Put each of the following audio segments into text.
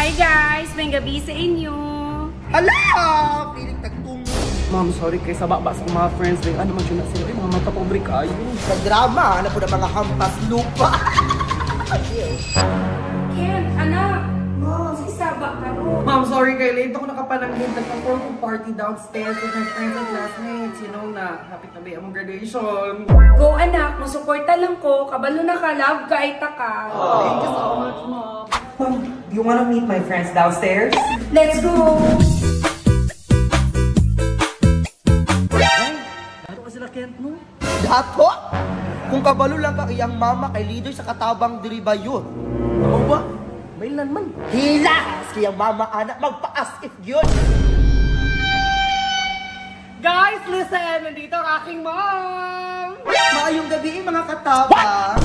Hi guys! May gabi sa inyo! Hala! Feeling tagtungo. Ma'am, sorry kay sa baba sa mga friends. Like, ano man yun na sila? Ay, mga mata pobre kayo. Sa drama, ano po na mga hampas lupa. Ken, anak! Mom, sisaba ka ro. Ma'am, sorry kay late ako nakapananghid. Nag-perform kong party downstairs with my friends and classmates. You know na, hapit na ba among graduation. Go anak, musuporta lang ko. Kabalo na ka, love ka, ay ta ka. Thank you so much, Mom. Ma'am, you wanna meet my friends downstairs? Let's go! Ay, dato ka sila, Kent, no? Dato? Kung kabalo lang ka iyang mama kay leader sa katabang diri ba yun? Ano ba? Mailan man. Hilas! Kaya mama anak magpaas if yun. Guys, listen! Nandito ang aking mom! Maayong gabi mga katabang.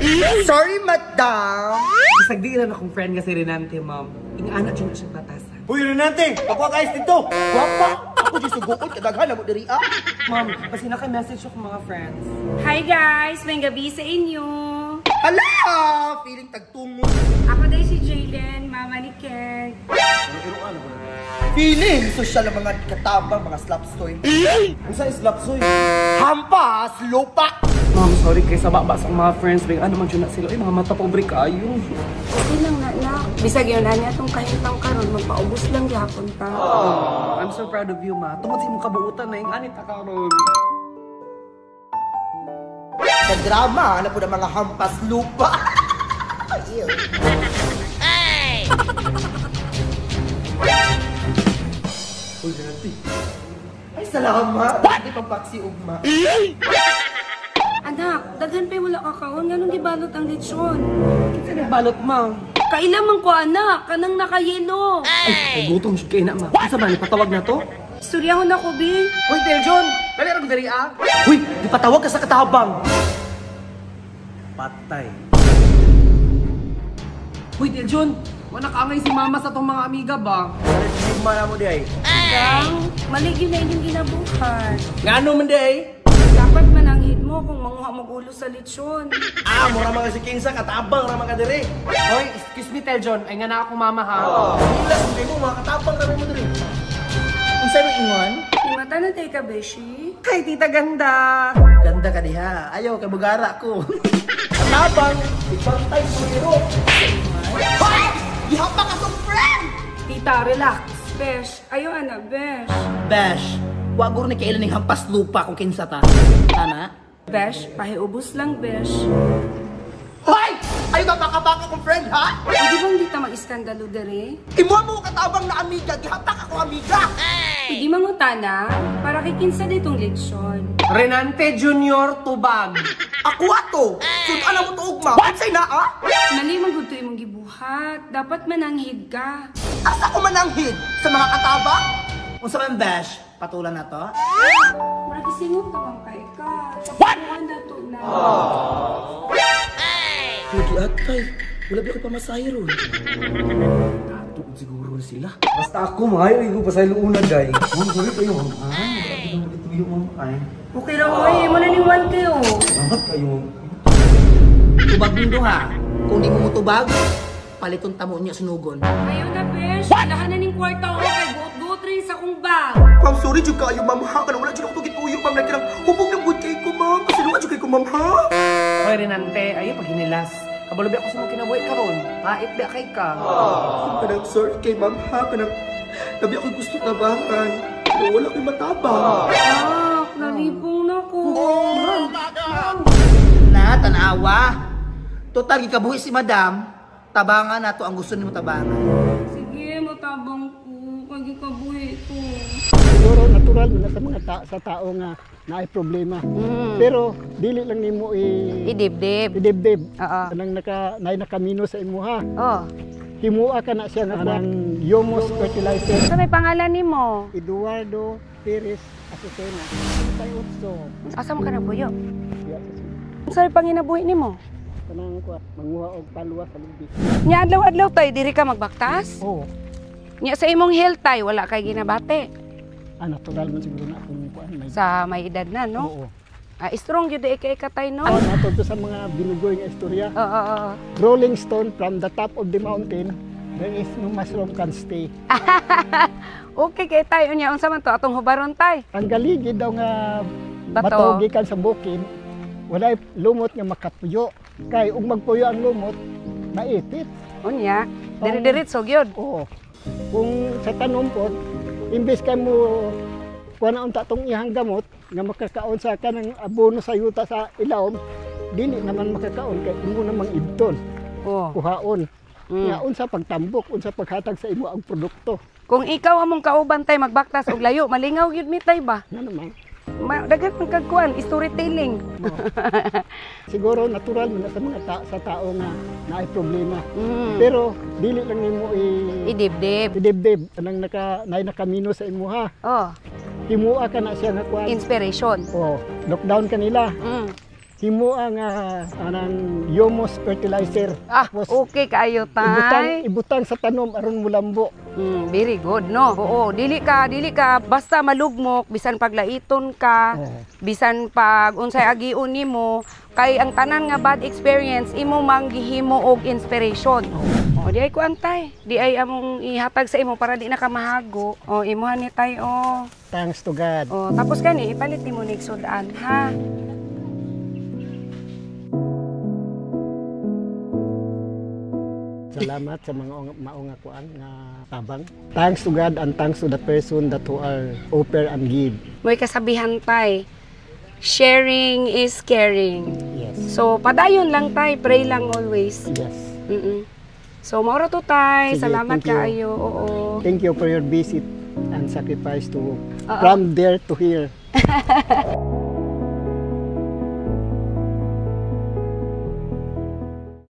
Okay. Sorry, madam. Isagdiinan akong friend nga si Renante, ma'am. Ingana dyan na siyang batasan. Uy, Renante! Pakuha guys dito! Gwapa! Ako di suguot, kadaghan na mo diri ah. Ma'am, kasi naka-message ako mga friends. Hi guys! May gabi sa inyo! Hala! Feeling tagtungo. Ako din si Jalen, mama ni Ken. Feeling social ang mga katabang, mga slapsoy. Ang sa slapsoy? Hampas lupa! Ma'am, sorry kay sa baba sa mga friends. Like, ano man dyan na sila? Ay, mga mata pobre kayo. Okay lang na, anak. Bisag yun na niya itong kahintang karon, magpaubos lang gyapon ta. Oh, I'm so proud of you, ma. Tungod sa imong kabuutan na yung anit karon. Sa drama, ano po na mga hampas lupa. Ew. Uy, Renante. Ay, salamat. Hindi pang paksi ugma. Anak, daghan pa'y wala kakaon, ganun gibalot ang lechon. Kinsa nagbalot, ma'am? Kailan man ko anak, kanang nakayelo. Ay, gutom siya kay na, ma. Unsa ba ni patawag na to? Istoryahon ako, bi. Hoy, Teljon! Dali ra ko diri ah. Hoy, di patawag ka sa katabang. Patay. Hoy, Teljon! Wala kaangay si mama sa tong mga amiga ba? Stigma na mo di ay. Gang, mali gyud na inyong ginabuhat. Ngano man di ay? Dapat mananghid mo kung manguha mo gulo sa lechon. Ah, mura mga si Kinsa katabang ra man ka diri. Hoy, excuse me, Teljon. Ay nga na ako mama ha. Hilas mo mga katabang ra mo diri. Unsa imong ingon? Imata na tayo ka, Beshi. Kay Tita Ganda. Ganda ka diha. Ayaw kay bugara ko. Katabang, ibantay suliro. Hoy! Gihampak atong friend! Tita, relax. Besh, ayo anak, Besh. Bash, wa guro ni kailan ning hampas lupa kung kinsa ta. Tama? Besh, pahiubos lang, Besh. Hoy! Ayaw ka baka-baka kong friend, ha? Pwede bang di ta mag-iskandalo dere? Imuha mo katabang na amiga, gihatak ako amiga! Pwede mangutana para kikinsa ditong lechon. Renante Junior Tubag. Ako ato! Sudan na mo to ugma! Unsay na, ah? Mali man gud to imong gibuhat. Dapat mananghid ka. Asa ko mananghid? Sa mga katabang? Unsa man Bash, patulan na to? Mura gisingot ka bang kay ka. What? Na to na. Lagi atay. Wala ba ko pamasahe ron? Dato siguro sila. Basta ako, maayo ko pasaylo una, day. Ma'am, sorry kayo, ma'am. Ay, wala ko ituyo, ma'am. Ay, Okay ra oy, mo na ning 1K oh. salamat kayo, ma'am. Tubag mong duha. Kung di mo mutubag, paliton tamo niya sunugon. Ayaw na, Besh. Lahan na ning kwarta ko kay buot-buot rin sa kong bag. Ma'am, sorry jud kaayo, ma'am, ha? Kanang wala jud ako gituyo, ma'am. Like, kanang hubog na gud kay ko, ma'am. Pasiluan jud kay ko, ma'am, ha? Hoy, Renante, ayaw pag hinilas. Kabalo ba ako sa mga kinabuhi karon? Pait ba kay ka? Kanang sorry kay ma'am, ha? Kanang labi ako gusto tabangan. Pero wala ko'y matabang. Ah, nalipong na ko. Na, tanawa. Total, gikabuhi si madam. Tabangan na to ang gusto nimo tabangan. Sige, matabang ko. Kagi kabuhi ko. Siguro natural man na sa mga sa tao nga naay problema. Pero dili lang nimo Idibdib. idibdib. Oo. Kanang naka naay nakamino sa imuha. Oh. Himua ka na siya nga kanang humus fertilizer. Sa may pangalan nimo? Eduardo Perez Azucena. 38. Asa mo ka nabuyo? Diya sa Cebu. Sa may panginabuhi nimo? Kanang kuha, manguha og palwa sa lubi. Nya adlaw-adlaw tay diri ka magbaktas? Oo. Nya sa imong health tay wala kay ginabate Ah, natural man siguro na kung kuan may sa may edad na no? Oo. Ah, strong gyud kay katay no? Oh, nato to sa mga binugoy nga istorya. Oo, oo, oo. Rolling stone from the top of the mountain There is no mushroom can stay. Okay kay tay, unya unsa man to atong hubaron, tay? Ang galigid daw nga Bato. bato gikan sa bukid, walay lumot nga makapuyo. Kay ug magpuyo ang lumot, maipit. Unya, dire-diretso gyud. Oo. Kung sa tanom po, imbes ka mo kuha na unta tong ihang gamot nga makakaon sa kanang abono sa yuta sa ilawom, dili naman makakaon kay imo namang idton, kuhaon. Nga unsa pagtambok, unsa paghatag sa imo ang produkto. Kung ikaw among kauban, tay, magbaktas og layo, malingaw gyud mi, tay, ba? Nga naman. Daghan man kag kuan, storytelling. Siguro natural man na sa mga sa tao nga naay problema. Pero dili lang nimo Idibdib. idibdib anang naka naay nakamino sa imuha. Himua ka na siya nga kuan. Inspiration. Oh, lockdown kanila. Himua nga anang humus fertilizer. Tapos, Okay kaayo, ibutang tay. Ibutang sa tanom aron mulambo. Very good, no? Oo, dili ka basta malugmok bisan paglaiton ka, bisan pag unsay agion nimo, kay ang tanan nga bad experience imo mang gihimo og inspiration. Oh, di ay kuan, tay. Di ay among ihatag sa imo para di na ka mahago. Oh, imuha ni tay, oh. Thanks to God. Oh, tapos kani ipalit nimo nig sudan, ha. Salamat sa mga mao nga kuan nga tabang. Thanks to God and thanks to the person that who are offer and give. May kasabihan, tay. Sharing is caring. Yes. So, padayon lang, tay, pray lang always. Yes. So, maura to, tay. Sige, Salamat thank you. kaayo. Oo. Thank you for your visit and sacrifice to from there to here.